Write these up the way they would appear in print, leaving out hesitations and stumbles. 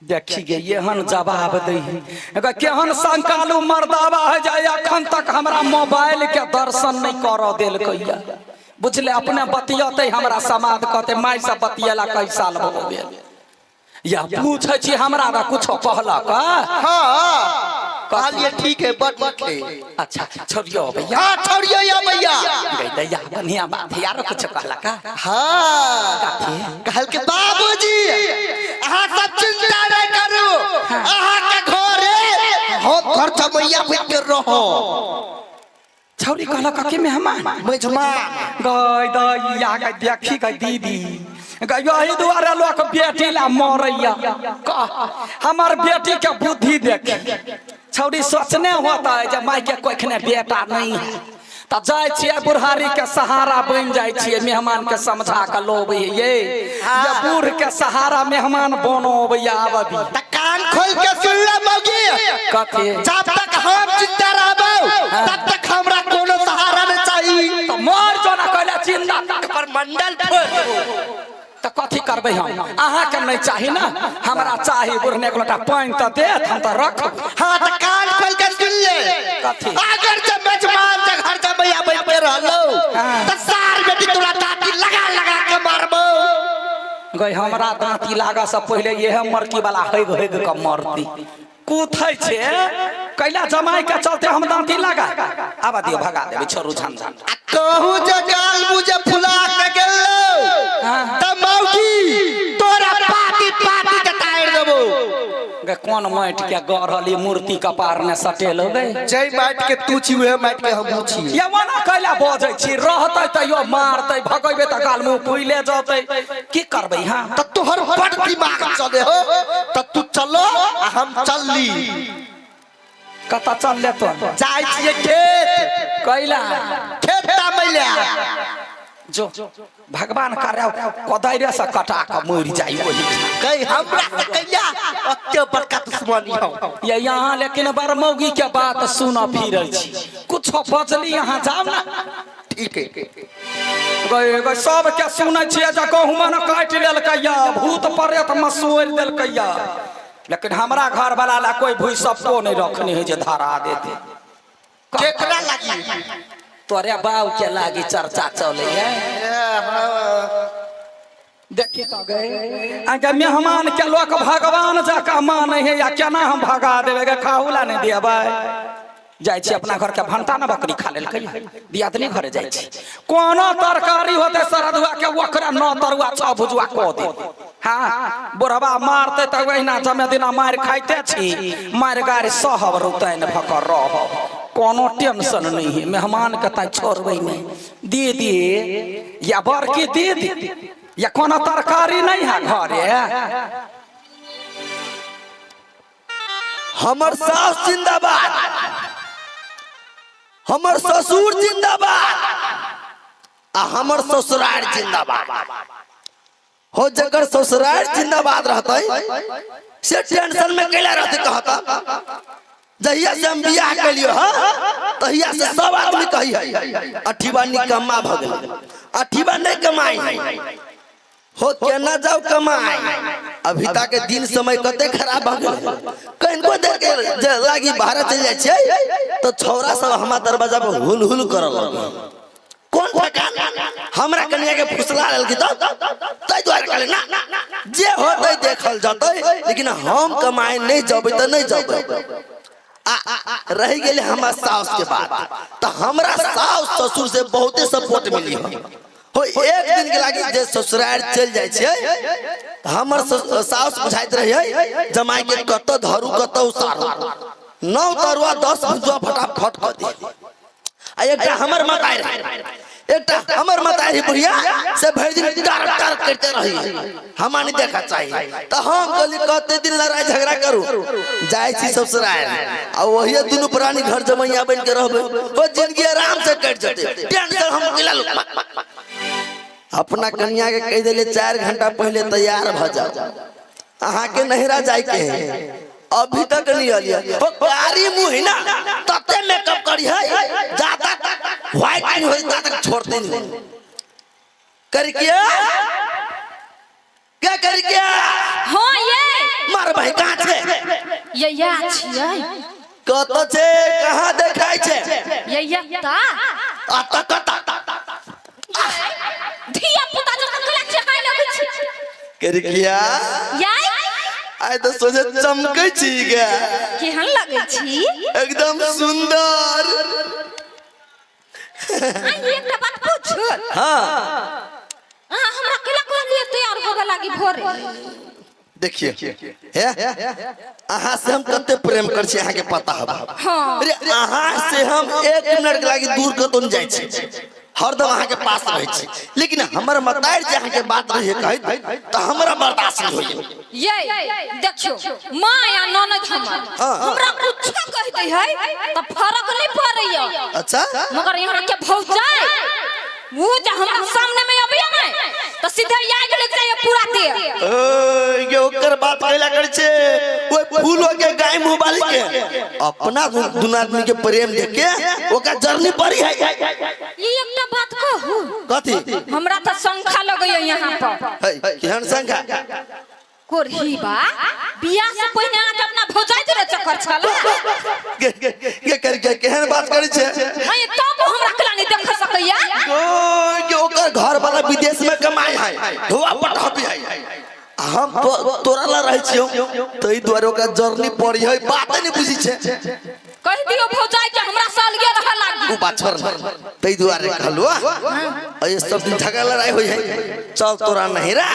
देखी गे एहन जवाब दै है केहन संकालू मर्दावा है जे अखन तक हमरा मोबाइल के दर्शन नहीं करऽ देलकै बुझले अपने बतियते हमरा समाद कहते माय से बतियेला कई साल भऽ गेल या पूछै छी हमरा ने कुछो कहलक हाँ कहलिए ठीक है बड़ नीक है अच्छा छोड़ियो भैया हाँ छोड़ियो या भैया दैया बढ़िया बात है यारो कुछ कहलक हाँ कहल के बाबूजी अहाँ सब चिंता नहीं करू अहाँ के घरे हम घर जमैया बन के रहो छौरी कहलक कि मेहमान मेजमान गय दैया गय देखी गय दीदी गय यही दुआरे लोक बेटी ला मरैया कह हमर बेटी के बुद्धि देखी छौरी सोचने होता है जे माय के कोखने बेटा नहीं है तऽ जाइ छियै बुढ़ारी के सहारा बनि जाइ छियै मेहमान के समझा के लोबै ये ये बूढ़ के सहारा मेहमान बनोबै आब अभी त कान खोल के सुन ले मौगी कथी जब तक हम जिंदा रहबो तब तक हमरा कोनो सहारा नहीं चाहिए तऽ मर जो ना कहले जिंदा पर मंडल फोड़ देबो। तऽ कथी करबै हम अहाँके नहि चाही ने हमरा चाही बुढ़ने एक लोटा पानि तऽ देत हम तऽ रख हाँ तो कान खोल के सुन ले कथी? अगर जब मेजमान के घर जमैया बैठ के रहलो हाँ। तो सार बेटी तोरा दाँती लगा लगा के मारबो गई हमरा दाँती लागऽ से पहिले इहे मरकी वाला हैग हैग के मरती कूथै छै कैला जमाई के चलते हम दाँती लगा आबा दियो भगा देबै छोड़ू झन झन आ कहूँ जे गाल मुझे फुला के गेलो हाँ। त मौगी तोरा पाती पाती के तार देबो गे कोन माटि के गढ़ल ई मूर्ति कपार ने सटेल गई जय माटि के तू छी उहे माटि के हमहू छी ये मना कैला बजै छी रहतै तैयो मारतै भगैबै तऽ गाल मुँह फुइले जतै की करबै हाँ त तोहर बड़ दिमाग चले हो त तू चलो आ हम चलली कतऽ चलले तो जाइ छियै खेत कैला खेत तामैला जो भगवान करे कोदारे से कटा के मरि जाइ ओही कहीं हमरा से कहिया ओते बड़का दुश्मनी हो ये यहाँ लेकिन बड़ मौगी के बात सुन फिरै छी कुछो बजली यहाँ जाओ ना ठीक है गए गए सबके सुनै छियै जे गहुमन काटि लेलकैया भूत प्रेत मसोरि देलकैया लेकिन हमरा घर वाला ला कोई भूई सपो नहीं रखने है जे धरा देते केकरा लागी तोरे बाऊ के लागी चर्चा चले है देखी तो गए आगे मेहमान के लोग भगवान जका माने है या केना हम भगा देबै गे खाहू ला नहीं देबै जाइ छी अपना घर के भंटा ने बकरी खा लेलकै दियादनी घरे जाइ छी कोनो तरकारी होते सरदुआ के ओकरा नौ तरुआ छह भुजुआ कऽ दे हाँ बुढ़वा मारते तऽ ओहिना जमे दिना मारि खाइते छी मारि गारि सहब रुतैन भऽ कऽ रहब कोनो टेंशन नहीं है मेहमान के ताई छोड़बै नहीं दीदी या बड़की दीदी या कोनो तरकारी नहीं है घरे हमर सास जिंदाबाद हमर ससुर जिंदाबाद आ हमर ससुरार जिंदाबाद हो जकर ससुरार जिंदाबाद रहते से टेंशन में कैला रहते कहता जहिया से हम बियाह केलियो ह तहिया से सब आदमी कही है अठीबा निकम्मा भ गेल अठीबा नहीं कमाई हो केना जाओ कमाई अभी तक के दिन समय कते खराब भ गेल कनिको देर के जे लागी बाहर चल जाइ छियै तो छौरा सब हमरा दरवाजा पर हुल हुल करऽ लगे कोन ठकान हमरा कनिया के फुसला लेलकी तो ताहि दुआरे कहले ना जे होतै देखल जतै लेकिन हम कमाए नहीं जबै तऽ नहीं जबै आ रहि गेलै हमरा साउस के बात तऽ हमरा साउस ससुर से बहुते सपोर्ट मिली हो हो एक दिन के लागी जे ससुराल चलि जाइ छियै तऽ हमर साउस बुझाइत रहियै जमाई के कतऽ धरू कतऽ उसारू नौ तरुआ 10 भुजुआ फटाफट कऽ दे आ एकटा हमर मताई रहे एकटा हमर मताई रही बुढ़िया से भरि दिन टर टर करते रही हमा नहीं देखा चाहिए तो हम कहली कते दिन लड़ाई झगड़ा करू जाइ छी ससुराल आ वही दुनू प्राणी घर जमैया बन के रहबे ओ जिंदगी आराम से कटि जेतै टेंशन हम केला लू अपना कन्या के कहि देले 4 घंटा पहले तैयार भ जाओ अहाँ के नहिरा जाय के है अभी तक नहीं अलिया ओ कारी मुंह है ना तते मेकअप करी है जा तक व्हाइट नहीं होई ता तक छोड़ते नहीं कर क्या क्या कर क्या हाँ ये मार भाई कहाँ छै? यैया छियै। कत छै? कहाँ देखाइ छै? यैया ता। आ त कत? धिया पुता जकाँ कला चेकाय लगै छी। करिकिया। याय। आइ तऽ सोझे चमकै छी गे। केहन लगै छी? एकदम सुंदर। आ एकटा बात पूछू? हाँ। अहाँ हमरा केला कहलियै तैयार होबे लागी भोरे? देखिए हे, अहाँ से हम कते प्रेम कर छी अहाँ के पता हबा। हाँ। अरे अहाँ से हम एक मिनट के लागी दूर कतौ नहीं जाइ छी, हरदम अहाँ के पास रहै छी, लेकिन हमर मतार जे अहाँ के बात रहिए कहैत तऽ हमरा बर्दाश्त नहीं होइए। ये देखियो माँ या ननद हमर हाँ। हमरा कुछो कह दे है त फर्क नहीं पड़ैया। अच्छा। मगर यहाँ के भौजाई वो जे हमरा सामने में अबैया ने त सीधे आगि लग जाइए पूरा देह। ओए, ये ओकर बात कैला कर छे, ओए फूलो के गाय मुंह वाली के अपना दुनू आदमी के प्रेम देख के ओकर जरनी पड़ी है। ये एकटा बात कहू? कथी? हमरा त शंखा लगैया यहाँ पर। है, केहन शंखा? कोरही बा बियाह से पहिने अहाँ के अपना भौजाई जोरे चक्कर छल। के के कर के केहन बात करै छे? नहीं तब हमरा कला नहीं देख सकैया। ओए, के ओकर घर वाला विदेश में कमाई है, धोआ पटहबी है, आ हम तोरा ला रहै छियौ, तै दुआरे ओकर जरनी पड़ी है, बात नहीं बुझी छे। कह दियो भौजाई के हमरा से अलगे रह लागी। उ बात छोड़, तै दुआरे कहलु आ ये सब दिन झगड़ा लड़ाई होई है, चल तोरा नहीं रा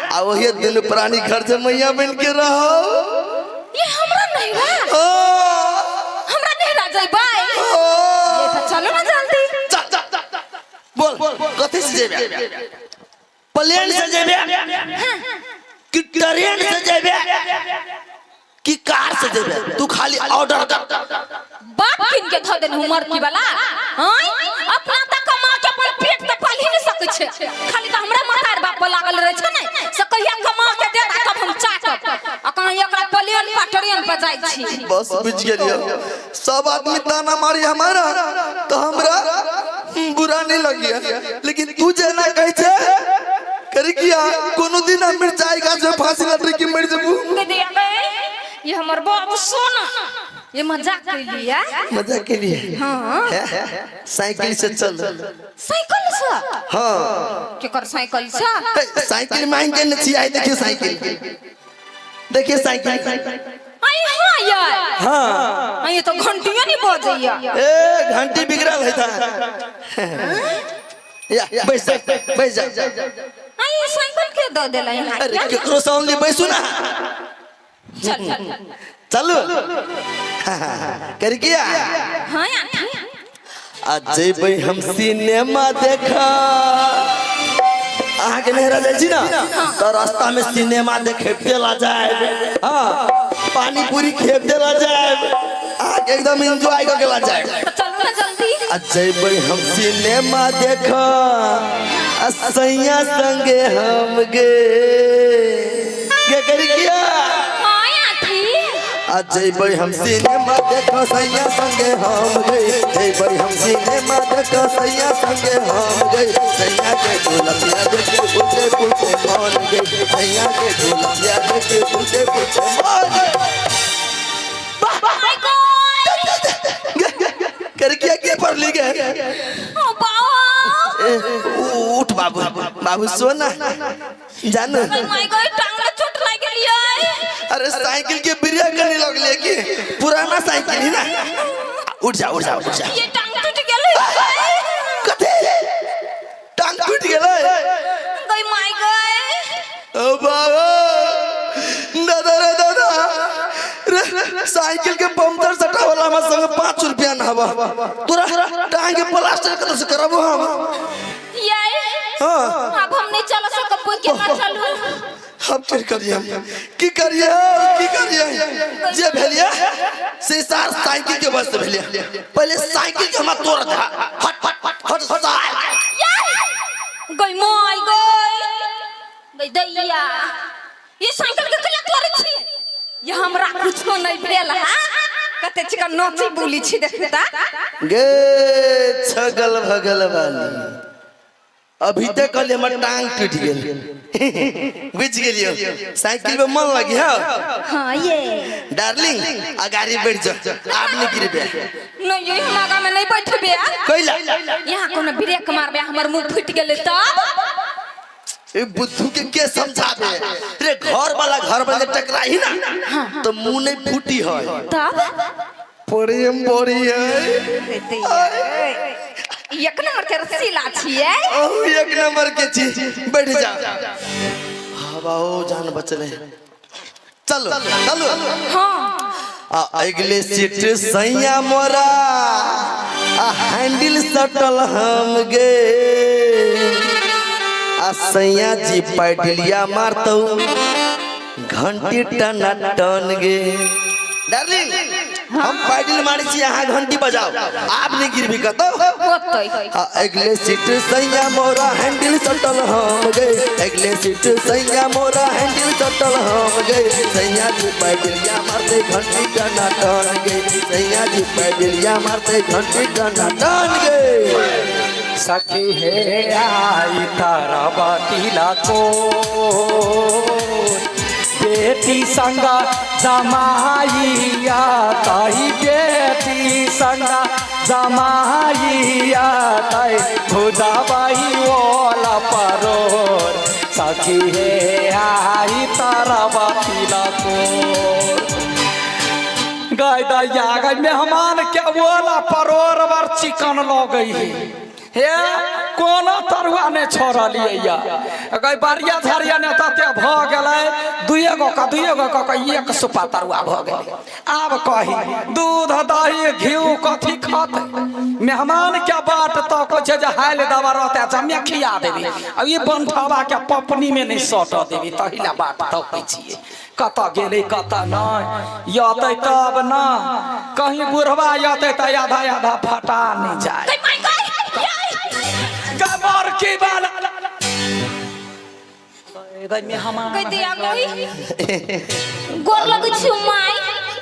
आ वही दिन प्राणी घर से मैया बन के रहो। ये हमरा नहीं रा। ओ। हमरा नहीं रा जइबै। ओ। ये तो चलो ना जल्दी। चल, चल, चल। बोल कथी से जेबे? प्लेन से जेबे कि ट्रेन से जेबे कि कार से जेबे? तू खाली ऑर्डर कर। बाप किन के धऽ देने मरती वाला। आँय अपना त कमा के अपन पेट त पालि नहीं सकै छै, खाली त हमरा मतार बाप पर लागल रहै छै ने, से कहिया कमा के देत आ तब हम चाटब। आ कहाँ एकरा प्लेन पर ट्रेन पर जाइ छी। बस बुझ गेलियो, सब आदमी ताना मारी हमारा तो हमरा बुरा नहीं लगिया, लेकिन तू जेना कहै छै करिकिया कोनो दिन हम मिरचाई गाछ में फांसी लटकी के मर जेबू। दीदी ये हमर बाबू सोना, ये मजाक कैलिया। मजाक के लिए? हाँ। साइकिल से चल। साइकिल से? हाँ। केकर साइकिल से? ए, साइकिल मांग के नहीं आई, देखिए साइकिल, देखिए साइकिल। आई हाँ यार। हाँ। आई ये तो घंटियां नहीं बजैया। ए घंटी बिगड़ल है था। या बैठ जा, बैठ जा। आई साइकिल के दऽ देला यहाँ? अरे केकरो से ओनली बैसू ना। चल चल चलू करिकिया। हाँ यार। आ जेबै हम सिनेमा देखा। अहाँ के नहरा जाइ छी ना तो रास्ता में सिनेमा देखे देला जाए, हाँ पानी पूरी खेप देला जाए, अहाँ के एकदम एंजॉय कर के ला जाए। तो चलू ना जल्दी। आ जेबै हम सिनेमा देखा आ सैया संगे हम गे के करिकिया। हाँ यार। आ जइबै हम सिनेमा देखो सैया संगे हम गए, जइबै हम सिनेमा देखो सैया संगे हम गए, सैया के ढोलकिया देखे फूटे फूटे मान गए, सैया के ढोलकिया देखे फूटे फूटे मान गए। My God. करकिया के पढ़ ली गए? ओ बाबा। ए, उठ बाबू, बाबू सोना जानो। My God टांग में चोट लागि गेलियै। अरे साइकिल के ब्रेक करने लगले कि पुराना साइकिल ही ना। उठ जा, उठ जा, उठ जा। ये टांग टूट गेलै। कथी टांग टूट गेलै? गई my God. ओ बाबा दादा रे दादा रे, साइकिल के पंचर सटा वाला हमरा संग 5 रुपया ना हवा, तोरा टांग के प्लास्टर कत से करबो हम? ये हां अब हम नहीं चल सकब, केना चलू? हम की करिए, हम की करिए, की करिए? जे भेलिए से सार साइकिल के बस से भेलिए। पहले साइकिल के हमरा तोड़ दे। हट हट हट हट सार। गई my गई गई दैया, ये साइकिल के केना तोड़ै छी? ये हमरा कुछो नहीं भेल है, कते चिकन नाची बोली छी देखता। गे छगल भगल वाली अभी तक कहलिए हमर टांग टूट गेल। बुझ गेलियो, साइकिल में मन लगी है। हाँ ये डार्लिंग, अगाड़ी बैठ जा, आप नहीं गिरबे। नहीं, ये हम आगा में नहीं बैठबे। कैला? यहाँ कोनो ब्रेक मारबे, हमर मुंह फूट गेलै तब। ए बुद्धू के समझाबे रे, घर वाला टकराई ना तो मुंह नहीं फूटी है। तब प्रेम बड़ी है। एक नंबर के रसीला छियै। ओ एक नंबर के छी, बैठ जा। हवा ओ जान बचले। चलो चलो। हाँ। आ अगले सीट सैया मोरा, आ हैंडल सटल हम गे, आ सैया जी पैडलिया मारतौ घंटी टना टन गे। डार्लिंग, हम पैडल मारै छी, अहाँ घंटी बजाओ, आप नहीं गिरबी कतौ। ओतै। आ अगले सीट सैया मोरा हैंडल सटल हम गे, अगले सीट सैया मोरा हैंडल सटल हम गे, सैया जी पैडलिया मारते घंटी टना टन गे, सैया जी पैडलिया मारते घंटी टना टन गे। सखी हे आई तारा बातीला को बेटी संगा जमाइया ताई, बेटी संगा जमाइया ताई भुजाबाई ओला परोर। सखी हे आई तारा बातीला को गाय दैया गाय मेहमान के ओला परोर बर चिकन लगै है। हे कोनो तरुआ नहि छोड़लियै या गई, बारिया झाड़िया ने तते भऽ गेलै, दुइए गो का दुइए गो कऽ कऽ एक सुपा तरुआ भऽ गेलै। आब कही दूध दही घिउ कथी खतै मेहमान के? बाट तकै छै जे हाइल दवा रहतै जमे खिया देबी, आ ई बनठवा के पपनी में नहि सटऽ देबी, तही ला बाट तकै छियै। कतऽ गेलै कतऽ नहि यतै तब न, कहीं बुढ़वा यतै तऽ आधा आधा फटा नहि जाय। गई माय गई। गबर की बाला गई मेहमान। गई दिया गई, गोर लगै छी माय।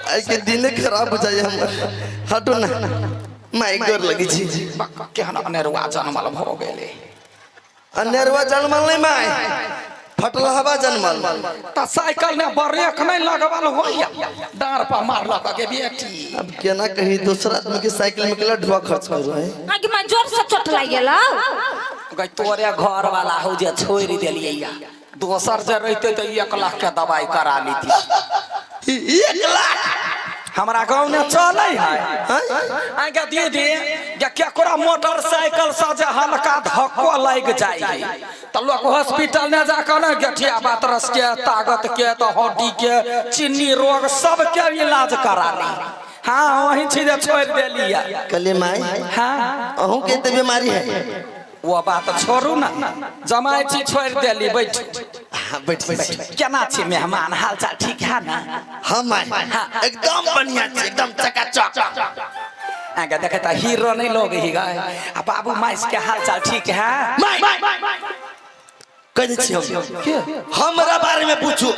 आई के दिने खराब हो जाए हमर, हटो ना माय, गोर लगी छी। बक्का केहन अनेरुआ जनमल भऽ गेलै। अनेरवा जनमल नहीं माय, फटल हवा जनमल। तऽ साइकिल ने ब्रेक नहि लगबल होइया, डाँड़ पर मारलक गे बेटी। अब केना कही, दूसरा आदमी के साइकिल में केला ढुआ खर्च कर रहे हैं। आगे माय, जोर से चोट लागि गेलौ। गई तोरे घर वाला हो जे छोड़ि देलियै या, दोसर जे रहितै तऽ 1 लाख के दवाई करा लीती। 1 लाख? हमरा गाँव में चलै है। हैं? आगे दीदी, जे केकरो मोटरसाइकिल से जे हल्का धक्को लागि जाइ है तऽ लोक हॉस्पिटल ने जाकऽ ने गेठिया बातरस के ताकत के तऽ हड्डी के चीनी रोग सबके इलाज करा ली। हाँ, वही छी जे छोड़ि देलियै। कहलिए माय, हाँ। अहूँ के तो बीमारी है। वो बात छोड़ू ना, जमाइ छी छोड़ि देली, बैठ। हाँ, बैठ बैठ। केना छी मेहमान, हाल चाल ठीक है ना? हाँ माय, एकदम बढ़िया छी, एकदम चकाचक। आगे देखे तऽ हीरो नहीं लोग ही गए। आ बाबू माइस के हाल चाल ठीक है? माय, कह दै छी हम, हमरा बारे में पूछू,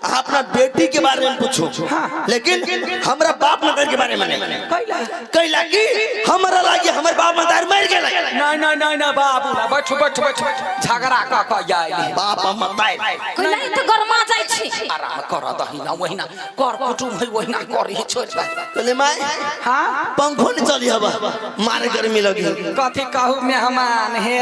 अहाँ अपना बेटी के बारे में पूछू, लेकिन हमरा बाप मदर के बारे में नहीं। कैला? कैला कि हमरा लागी हमर बाप मदार मर गेलै। नहीं नहीं नहीं नहीं बाबू ना, बैठू बैठू बैठू, झगड़ा कऽ कऽ आइली। बाप मदार। कैला तऽ गरमा जाइ छी? आराम कर दही ना, ओहिना कर कुटुम है, ओहिना करी छोड़ दे। कहले माय, हाँ। पंखो नहीं चली, हवा मारे गर्मी लगी। कथी कहू मेहमान, हे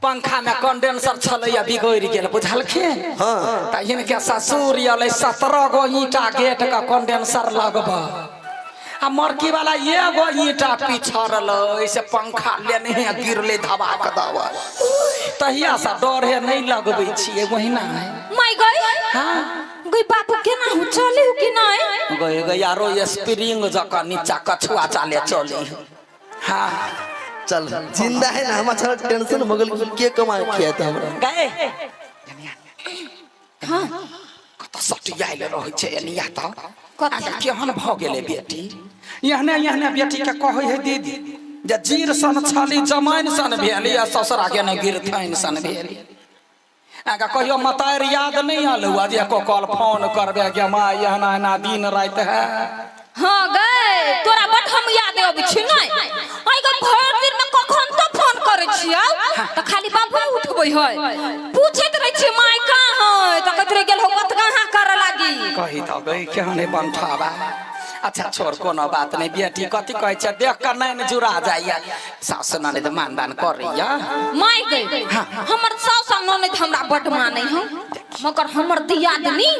पंखा में कंडेंसर छलैया, बिगड़ि गेल, बुझलखिन? हाँ। तऽ हिनके ससुर अयलै 17 गो ईंटा गेट के कंडेंसर लगब, आ मरकी वाला एगो ईंटा पिछड़ल से पंखा लेने गिरले धबा के दबा। तहिया से डर है, नहीं लगबै छियै, ओहिना है। माय गई। हाँ। गई बापू, केना हूँ, चली हूँ कि नहीं? गए गए आरो स्प्रिंग जकाँ नीचा कछुआ चाले चली। हाँ। चल, जिंदा है ना हम, अच्छा टेंशन हो गेल के कमा किया था हमरा। गए। हाँ। कतऽ सटियाइल रहै छै एनिया तऽ। कथी? आगे केहन भऽ गेलै बेटी? एहने एहने बेटी के कहै है दीदी जे जीर सन छली, जमाइन सन भेल या ससुरा के ने गिरथाइन सन भेल। आगे कहियो मतार याद नहीं आल हुआ जे एको कॉल फोन करबे गे माँ, एहना एना दिन राति है? हाँ गए, तोरा बड हम याद अबै छी। नहीं आई गो, भरि दिन में कखन तो फोन करै। करै छियौ तऽ खाली बाबू उठबै है, पूछैत रहै छियै माय कहाँ है, तऽ कहैत रहि गेल हो कत कहाँ करऽ लागी। कही तऽ गई केहन है बनठाबा। अच्छा छोड़, कोनो बात नहीं बेटी, कथी कहै छै देख कऽ नैन जुड़ा जाइया, सास ननद मानदान करैया। माय गई, हमर सास आ ननद हमरा बड मानै हौ, मगर हमर दियादनी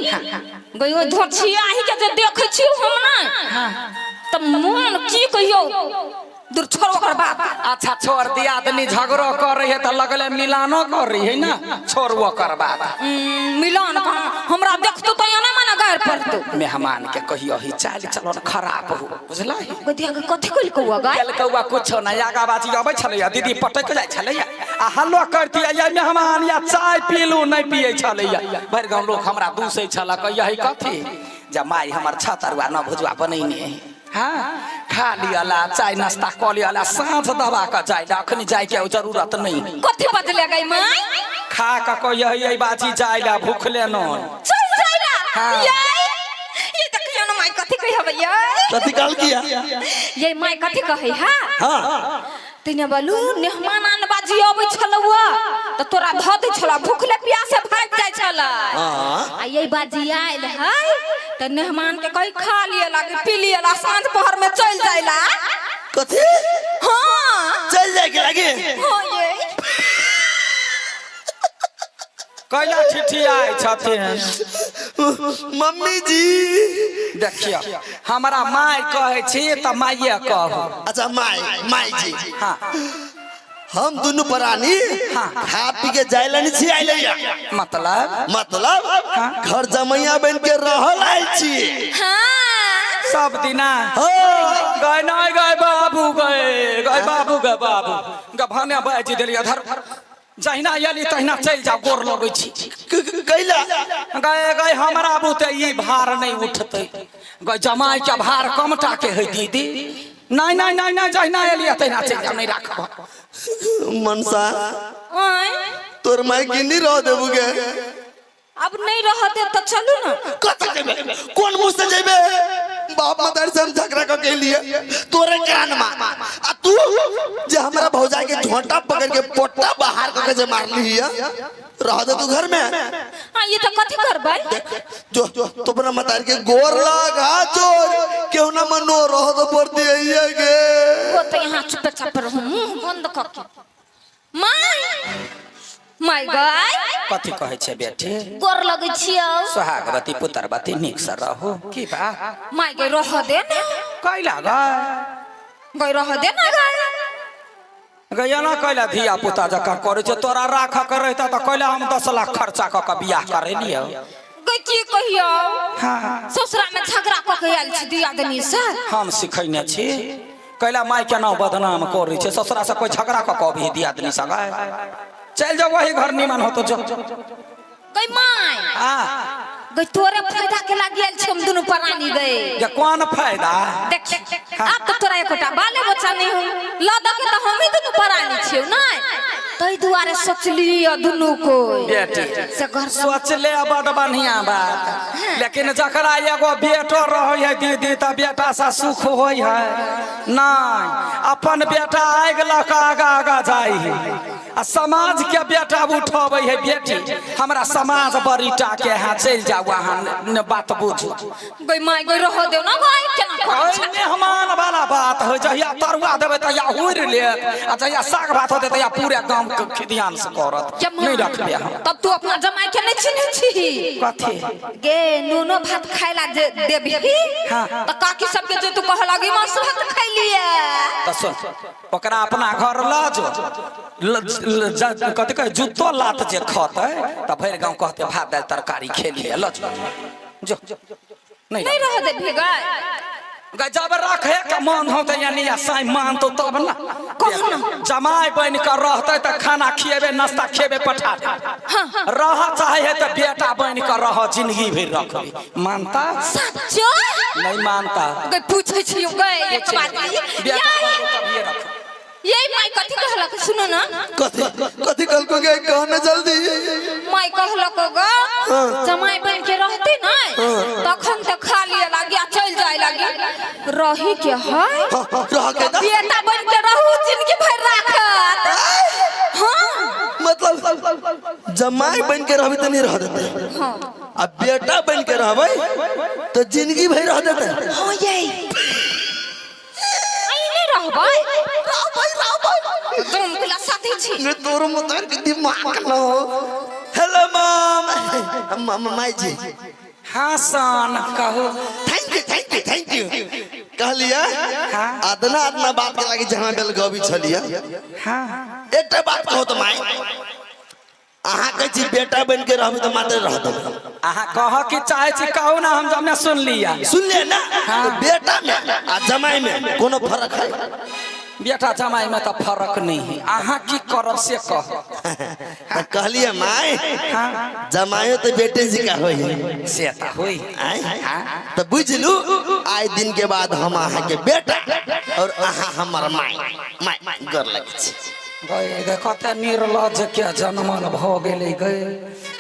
गई ओहि धोछियाही के जे देखै छियौ हम ना तऽ मोन की कहियौ, दूर छोड़ ओकर बात। अच्छा छोड़, दियादनी झगड़ो कर रही है तऽ लगले मिलानो कर रही है ना, छोड़ ओकर बात। मिलान कहाँ, हमरा देखतो तऽ एना मना गारि पड़तो। मेहमान के कहियो ही चाल चलन खराब हो, बुझलही? गोदिया के कथी कइल कौआ गाय? केलकौआ कुछो नहि, आगा बाजी अबै छलैया दीदी पटक जाइ छलैया आ हल्लो करतियै, या मेहमान या चाय पीलू, नहि पियै छलैया। भरि गाँव लोक हमरा दूसै छल, कहियै कथी जे माय हमर छतरुआ न भुजुआ बनैने है। हाँ खा लियला, चाय नाश्ता कऽ लियला, साँझ दबा कऽ जाय ला, अखनी जायके जरूरत नहीं। कथी बदले गई माय? खा कऽ कहियै बाजी जाय ला, भूखले नहीं चल जाय ला। हाँ। ये ये देखियो ना माय कथी कहै हबै ये। कथी कहल किया? ये माय कथी कहै हा? हाँ तैने बोलू मेहमान आन बाजी अबै छलौआ तऽ तोरा धऽ दै छला, भूखले प्यासे भागि जाइ छला। हाँ आ ये बाजी आयल है तऽ मेहमान के कही खा लिये लागी पी लिये ला, साँझ पहर में चल जाइला। कथी? हाँ चल जाए के लागे? हाँ ये कैला ठिठियाइ छथिन? मम्मी जी देखियौ हमरा माय कहै छी तऽ माइये कहू। अच्छा माय, माय जी। हाँ हम दुनू प्राणी हाँ। खा पी के जाय ला नहीं छी आइले। मतलब? मतलब घर जमैया बन के रहल आयल छी। हाँ सब दिना हाँ। गए नहीं गए बाबू, गए गए बाबू, गए बाबू गभाने बाजि देलियै, धर जहिना अयली तहिना चलि जाउ, गोर लगै छी। कैला? गए गए हमरा बुते ई भार नहीं उठतै, गए जमाई के भार कमटा के है दीदी। नहीं नहीं नहीं नहीं, जहिना अयली तहिना चलि जाउ, नहीं राखब। मनसा आँय तोर माय गिनी रह देबू गे? अब नहीं रहते तऽ चलू ना। कतऽ जेबे? कोन मुँह से जेबे? बाप मदार से हम झगड़ा कऽ के लिए तोरे कान मा, आ तू जे हमरा भौजाई के झोंटा पकड़ के पोटा बाहर कऽ के जे मारली हिया, रह दे तू घर में। हाँ ये तऽ कथी करबै? जो तो अपना मतार के गोर लाग, हाथ जोड़ केहू ना मनो रह दे पर दिया गे। वो तो यहाँ चुपचाप रहू, मुंह बंद कऽ के। My my गाय कथी कहै छै बेटी? गोर लगै छियौ। सोहागवती पुत्रवती नीक से रहू, की बात? माय गई रह दे ना। कैला गए? गई रह दे ना गाय। गैया ना कैला धिया पुता जकाँ करै छै, तोरा राखऽ के रहिता तऽ कैला हम 10 लाख खर्चा कऽ के बियाह करेलियौ। गई की कहियौ, हाँ ससुरा में झगड़ा कऽ के आयल छी दियादनी से। हम सिखैने छी कैला माय के नाम बदनाम करै छै, ससुरा से कोई झगड़ा कऽ के अभी दियादनी से गए चलि जाओ वही घर निमन होतो जो। गई my हाँ गई तोरे फायदा के लागी आयल छी हम दुनू प्राणी गई। जे कोन फायदा? देख आब तऽ तोरा एकोटा बाले बच्चा नहीं हो, ल दऽ के तऽ हमही दुनू प्राणी छियौ नै, ताहि दुआरे सोचलियै दुनू कोइ बेटी से घर सोचले बड बढ़िया बात, लेकिन जकरा एगो बेटो रहै है दीदी तऽ बेटा से सुख होइ है नहीं, अपन बेटा आगि लऽ कऽ आगा आगा जाइ है आ समाज के बेटा उठबै है। बेटी हमरा समाज बड़ी टा के है, चलि जाउ अहाँ ने बात बुझू। गई my गई रह देव ना भाई, केना करै ओइ मेहमान वाला बात है, जहिया तरुआ देबै तहिया हुरि लेत आ जहिया साग भात होतै तहिया पूरे गाम के खिदियान से करत। क्या नहीं रखबे हम। तब तू अपना जमाई के नहीं चिन्है छिही। कथी? गे नूनो भात खाय ला जे देबही हाँ। तऽ काकी सबके जे तू कह लागी मांस भात खैलिए। तऽ सुन, ओकरा अपना घर लऽ जो, कथी कहै जूतो लात जे खतै तऽ भरि गाँव कहतै भात दालि तरकारी खेलिए, लऽ जो जो नहीं नहीं रह देबही गए। गए जब रखे के मन होतै यानी या साई मानतौ तब ना। कहू ना। जमाई बनि कऽ रहतै तऽ खाना खिएबे नाश्ता खिएबे पठा देबै। हाँ रह चाहे है तऽ बेटा बनि कऽ रह, जिंदगी भरि रखबै, मानता? सच्चो? नहीं मानता। गई पूछै छियौ गई एक बात। बेटा बनतौ तभिए रखबै। ये माय कथी कहलक सुनो ना। कथी कथी कहलको गे? कह ना जल्दी। माय कहलक ग जमाई बन के रहते नै तखन तऽ खा लिये लागी आ चलि जाय लागी, रही के है हाँ, हाँ, रह के दा। बेटा बन के रहू जिंदगी भरि राखत। मतलब जमाई बन के रहबी तऽ नहीं रह देते। हाँ। आ बेटा बन के रहबै तो जिंदगी भर रह देते। हाँ ये आई नहीं रहबै। रहबै रहबै। तुम पिला साथी छी। ने तोर मतार के दिमाग न हो। हेलो मम माई जी। हाँ सन कहू। Thank you thank you thank you. कहलिए हाँ। अदना अदना बात के लागी जहाँ बेल गबी छलिए। हाँ। एकटा बात कहो तो माई, अहाँ कहै छी बेटा बन के रहबै तऽ मात्र रह देबै। अहाँ कह की चाहे छी कहू ना, हम जमने सुन लिया। सुन लिया ना? हाँ। तो बेटा में आ जमाई में कोनो फर्क है? बेटा जमाई में तो फर्क नहीं है। अहाँ की करब से कह। तो कहलिए माई, हाँ। जमाइयो तो बेटे जी का होई। से तो होई। आय? हाँ। तो बुझलू आइ दिन के बाद हम अहाँ के बेटा और अहाँ हमर माई। माई गोर लगै छी। गए गए कते निर्लज के जनमल भ गेलै। गए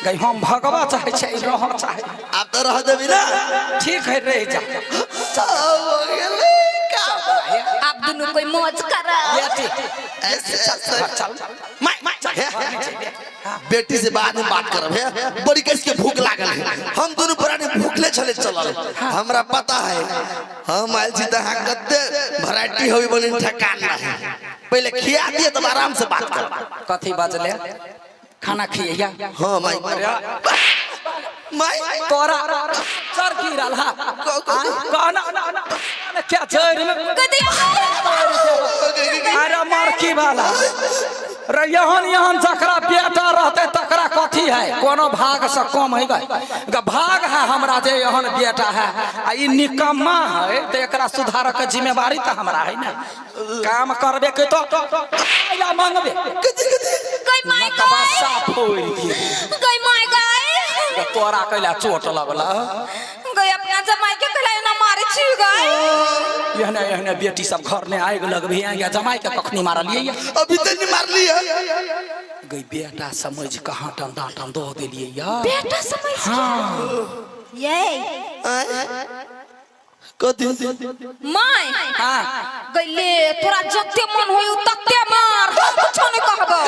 गए हम भगवा चाहे छै रह चाहे। आब तो रह देबी ना? ठीक है रह जा। आप दोनों कोई मौज कर। बेटी ऐसे ऐसे चल माई माई बेटी से बाद में बात करब है। बड़ी कैस के भूख लागल है, हम दोनों प्राणी भूखले छले चलल। हमरा पता है हम आयल छी त अहाँ कते वैरायटी होई बनी ठकान नहीं। पहले खिया दिए तब आराम से बात करब। कथी बजले? खाना खिया? हाँ माई। माई तोरा सर की रहल कहना क्या जड़ में। अरे मरकी वाला रे, यहन यहन जकरा बेटा रहते तकरा कथी है? कोनो भाग से कम है गे? भाग है हमरा जे यहन बेटा है आ ई निकम्मा है तो एकरा सुधार के जिम्मेवारी तो हमरा है ना। काम करबे के तो या मांगबे। गई माई नकबा गई। साफ होई गेल। गई माई गई। तोरा कैला चोट लगल? गई अपना जमाई के कैला ना मारे छी गई। एहने एहने बेटी सब घर ने आगि लगबी या जमाई के कखनी मारलिए? अभी तो नहीं मारली है। गई बेटा समझ के हाटन डांटन दो देलिए या। बेटा समझ के? हाँ। ये कथी? माय। हाँ। गईले तोरा जते मन होई तते मार, हम कुछो नहीं कहबो।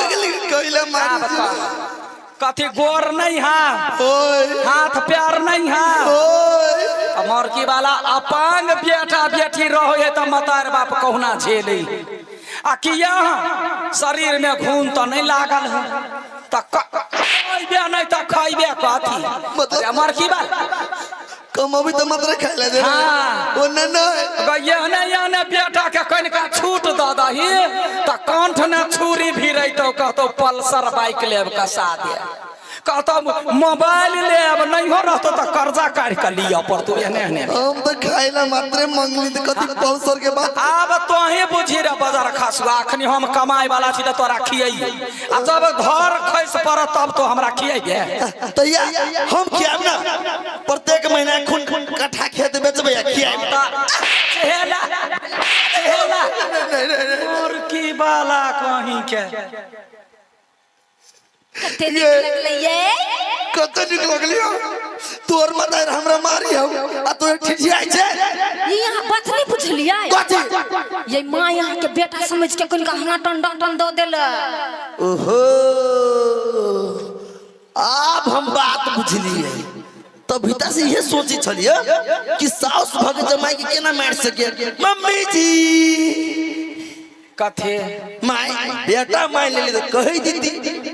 कैला मारी? कथी गोर नहीं है, ओए हाथ पैर नहीं है। ओए मरकी वाला अपांग बेटा बेटी रहो है तो मतार बाप कहुना झेले। आ किया शरीर में खून तो नहीं लागल है तो खइबे नहीं तो खइबे कथी? मतलब मरकी वाला कमाबी तो मात्र खाए ला दे। हाँ। ओ ना ना यहने यहने बेटा के कनिका छूट दऽ दही तऽ कंठ ने छुरी भिड़ैतौ, कहतौ पल्सर बाइक लेब कसा दे, कहतौ मोबाइल लेब, नहीं हो रहतौ तऽ कर्जा काढ़ि कऽ लिअ पड़तौ। एहने एहने हम तो खाए ला मात्र मंगली तो कथी पल्सर के बात। आब तोही बुझी रे बजार खसुआ, अखनी हम कमाए वाला छी तऽ तोरा खियैये आ जब घर खसि पड़त तब तो हमरा खियैबे। तैया हम खियाब ना, प्रत्येक महीना खून खून कट्ठा खेत बेचबै आ खियाब। चेहला चेहला मुर्गी वाला कहीं के कते नीक लगलै ये। कते नीक लगलियो तोर मदार हमरा मारी हौ आ तोर ठिठियाइ छै। ये यहाँ बात नहीं बुझलियै? कथी? ये माँ यहाँ के बेटा समझ के कनिका हाटन डांटन दऽ देल। ओहो आब हम बात बुझलियै। तब से ये सोची छलियै कि साउस भग जमाई के केना मार सके। मम्मी जी कथे माई बेटा मार लेली तो कहि दीदी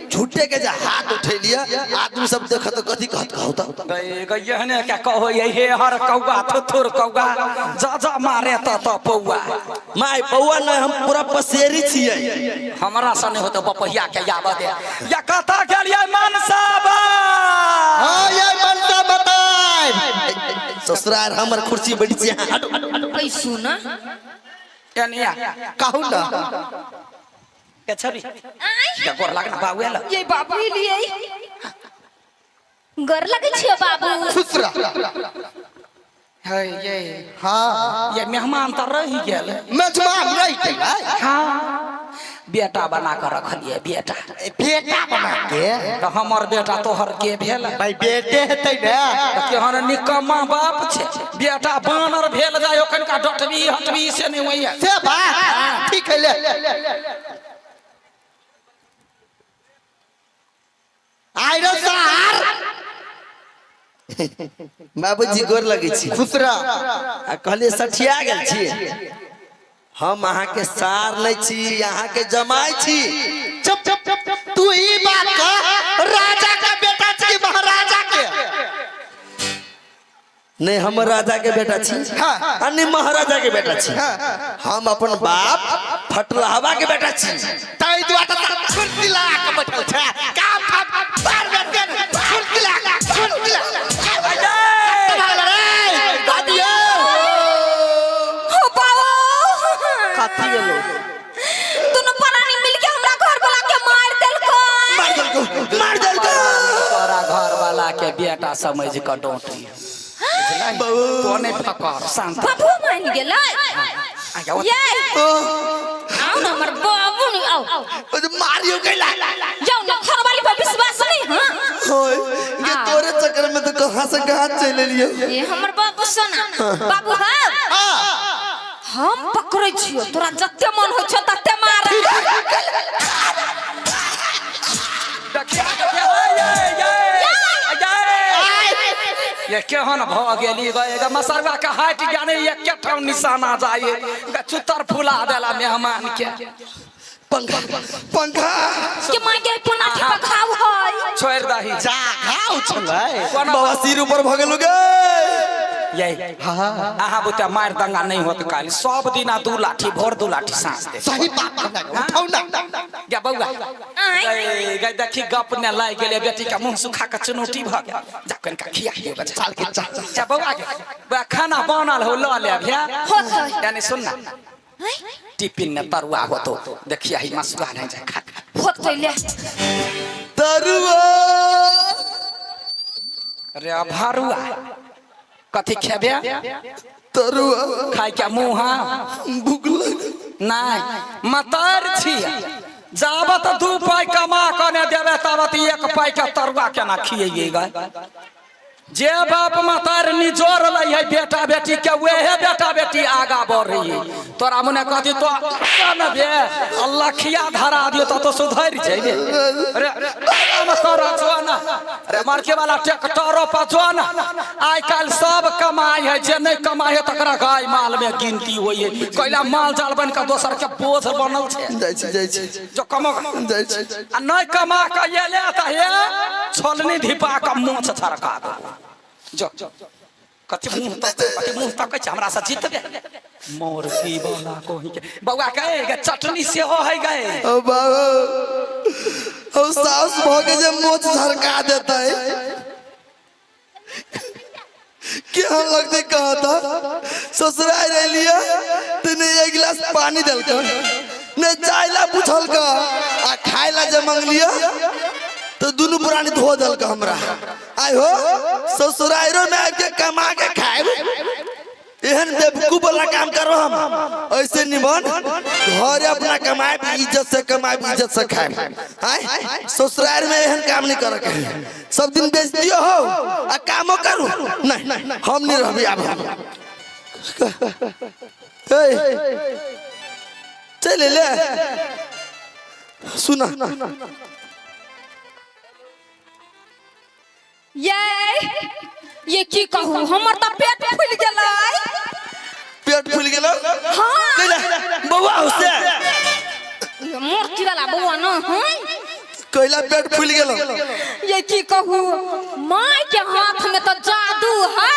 झूठे के जे हाथ उठेलियै आदमी सब देखत तो कथी कहत कहू त। गई गई एहने क्या कहो ये हे हर कौआ थुथुर कौआ जा जा मारे त त पौआ। माई पौआ नहीं, हम पूरा पसेरी छियै। हमरा से नहीं होते बपहिया के याब दे। या कथा गेलियै मनसा बा। हां ये मनसा बताए। ससुराल हमर कुर्सी बैठ छी। हटो ऐ सुन एनिया कहू ना के छरी आय के गोर लागना बाबू एल। ये बाबू लिए गोर लगै छियै बाबू। खुश रह। है ये हाँ ये मेहमान तो रही गेल। मेजबान रह गेल। हाँ बेटा बना कर रखलिए बेटा। बेटा बना के तो हमर बेटा तोहर के भेल? भाई बेटे हेतै ने। केहन निकम्मा बाप छे, बेटा बानर भेल जाय ओखनका डटबी हटबी से नहीं होइए। से बात ठीक है ले। आइरो सार। बाबूजी गोर लगै छी। खुश रह। आ कहलिए सठिया गेल छी। हम अहाँके सार नहि छी, अहाँके जमाइ छी। चुप चुप, तू ई बात कह, राजा के बेटा छी कि महाराजा के? नहीं हम राजा के बेटा छी। हाँ। आ नहीं महाराजा के बेटा छी। हम अपन बाप फटलहवा के बेटा छी। ताहि दुआरे तऽ कुर्सी लगा के बैठल छै, काम धाम बार बार के कुर्सी लगा, कुर्सी लगा रे दादियो। हो बाबा। कथी गेलो? दुनू प्राणी मिल के हमरा घर वाला के मार देलको। मार देलको, मार देलको। तोरा घर वाला के बेटा समझ के डोंटी तो नहीं फकर, शांत। बाबू मान गेलै। ये आओ ना हमर बाबू ने, आओ। मारियो कैला? जाओ ना, घर वाली पर विश्वास नहीं। हां। होय ये, तोरे चक्कर में तो कहां से कहां चले लियो। ये हमर बाबू सोना बाबू। हाँ, हम पकड़ै छियो, तोरा जते मन होइ छौ तते मार। देखिया देखिया, ये ये ये ये केहन भ गेली गे? मसरवा के हटि गया, एके ठाम निशाना जाइए, चुतर फुला देला मेहमान के। पंखा, पंखा। के माय के कोना के पखाव है। छोड़ दही। जा घाव छलै। कोना बाबा सिर ऊपर भ गेलो गे। ये अहाँ बुते मार दंगा नहीं होत। काल्हि सब दिना दू लाठी भोर, दू लाठी साँझ दे। सही बात कहलक, उठाउ ना। गे बौआ। आँय। गै गै, देखी गप ने लागि गेलै, बेटी के मुंह सुखा के चुनौती भ गेल। जा कनिका खिया दियौ बच्चा। चल के चल। जा बौआ के, बौआ खाना बनल हो, लऽ लेब या। होतै। यानी सुन ना, टिफिन में तरुआ होतो, देखिए ही मसुआ नहीं जाए खा। होतै, ले। तरुआ। रे भरुआ, कथी खेबे? तरुआ। खाय के मुँह? हाँ। भूख लग। नहीं मतर छी, जाबत 2 पाई कमा कऽ ने देबे ताबत 1 पाई के तरुआ केना खियैयै गे? जे बाप मतार निजोर लै है बेटा बेटी के, वेहे बेटा बेटी आगा बढ़ रही है। तोरा मुने कहती तो न बे अल्लाह खिया धरा दियो तो तो सुधर जइबे। अरे आराम कर, जो ना अरे मरके वाला ट्रैक्टरो पर जो ना। आइ काल्हि सब कमाई है, जे नहीं कमाई है तकरा गाय माल में गिनती होई है। कैला माल जाल बन के दोसर के बोझ बनल छै। जाइ छी, जाइ छी। जो कमो। जाइ छी। आ नहीं कमा के एले त हे छोलनी धिपा के मोछ छड़का देबो। जो, कथी मुंह तक, कथी मुंह तकै छै? हमरा से जीतबे मोरकी वाला कोही के बौआ के गे, चटनी सेहो है गे। ओ बाबा, ओ सास भ के जे मोछ झरका देतै, केहन लगतै? कहता ससुराल रहिए तऽ ने एक गिलास पानी देलकै, ने चाय ला पूछलकै, आ खाय ला जे मंगलियै तऽ दुनू प्राणी धो देलकै हमरा। आइ हो ससुरालो में आबि के कमा के खायब, एहन बेवकूफ वाला काम करो हम? ऐसे निमन घरे अपना कमाएब, इज्जत से कमाएब, इज्जत से खाएब। आय ससुराल में एहन काम नहीं करे के। सब दिन बेच दियो हो आ कामो करू नहीं, हम नहीं रहबी आब हम। ए चल ले, सुना। ये की कहू, हमर तऽ पेट फूलि गेलै। पेट फूल गेलो? हाँ। कैला बौआ होसे? मूर्ति वाला बौआ न है। कैला पेट फूल गेलो? ये की कहू, माय के हाथ में तो जादू है।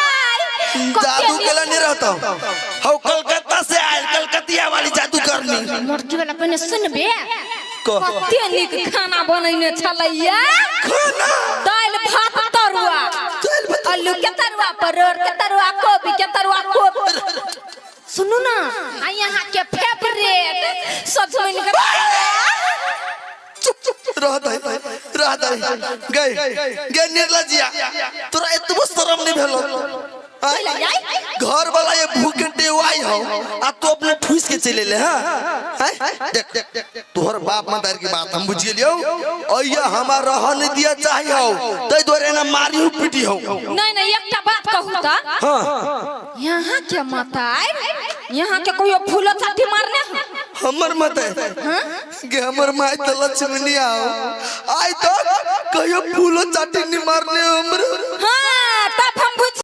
जादू केला नहीं रहता हौ, कलकत्ता से आयल कलकतिया वाली जादू करनी। लड़की वाला, पहिने सुनबे। कह। कते नीक खाना बनैने छलैया। खाना? दालि भात तरुआ। दालि भात। आलू के तरुआ, परोड़ के तरुआ, कोबी के तरुआ, कोबी। सुनू ना, आ यहाँ के फेवरेट सजमनि के रहत है, रहत है। गई गई निर्लज्जिया, तोरा एतबो शरम नहीं भेलो? आय? घर वाला ये भूख टेवाई हो आ तू अपने ठूस के चले ले। हां आय? देख, तोहर बाप मदार की बात हम बुझ गेलियौ। अइया हमार रह नहीं दिया चाहिए हो, तै दुआरे ना मारी हूँ पीटी हो। नहीं नहीं, एकटा बात कहू त? हां। यहाँ के माता, यहाँ के कहियो फूलो चाटी मारने हो? हमर मत गे हमर माय त लक्ष्मी आओ आइ तक कहियो फूलो चाटी नहीं मारने हमर। हाँ।